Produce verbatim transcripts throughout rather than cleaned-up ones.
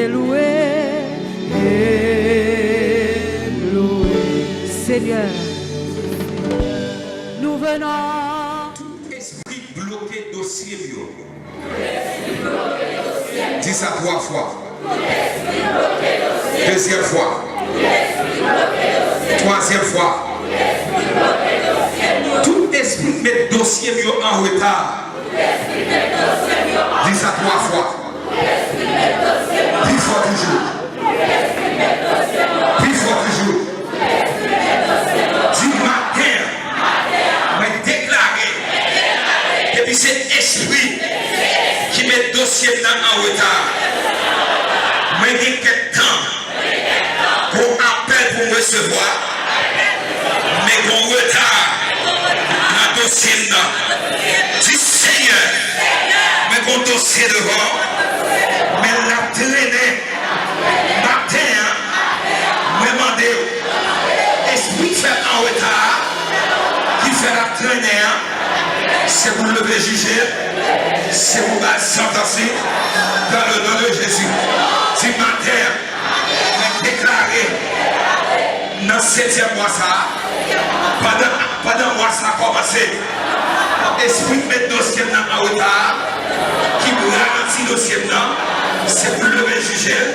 Loué, loué, Seigneur, nous venons. Tout espri bloke dosye m yo. Di sa twa fwa. Dezyèm fwa. Twazyèm fwa. Tout espri k met dosye m yo an reta. Di sa twa fwa. Pi fò toujou. Pi fò toujou. Di maten an, mwen deklare, depi se espri ki met dosye m nan an reta, mwen gen kèk tan. Gon apèl pou m resevwa. Men gon reta nan dosye m nan. Di, Senyè, mwen gon dosye devan m, men l ap trennen. Maten an, mwen mande w, espri k fè l an reta a, ki fè l ap trennen an, se pou l leve jije l, se pou l ba l santans li, dans le nom de Jésus. Di, maten an, mwen deklare nan setyèm mwa sa a, pandan, pandan mwa sa a kòmanse, espri k met dosye m nan an reta a, ki ralanti dosye m nan, se pou l leve jije l,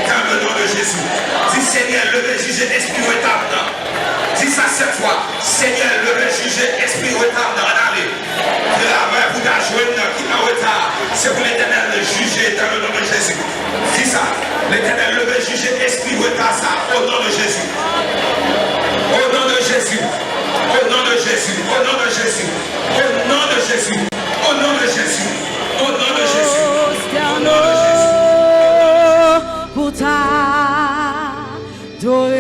dans le nom de Jésus. Di, Senyè, leve jije espri reta m nan. Di sa sèt fwa. Senyè, leve jije espri reta m nan. Ann ale. Travay pou ta jwenn nan ki nan reta, se pou Letènèl jije dans le nom de Jésus. Di sa. Letènèl leve jije espri reta sa, au nom de Jésus. Au nom de Jésus. Au nom de Jésus. Au nom de Jésus. Au nom de Jésus. Au nom de Jésus. Au nom de Jésus. Au nom de Jésus. Pou ta adore.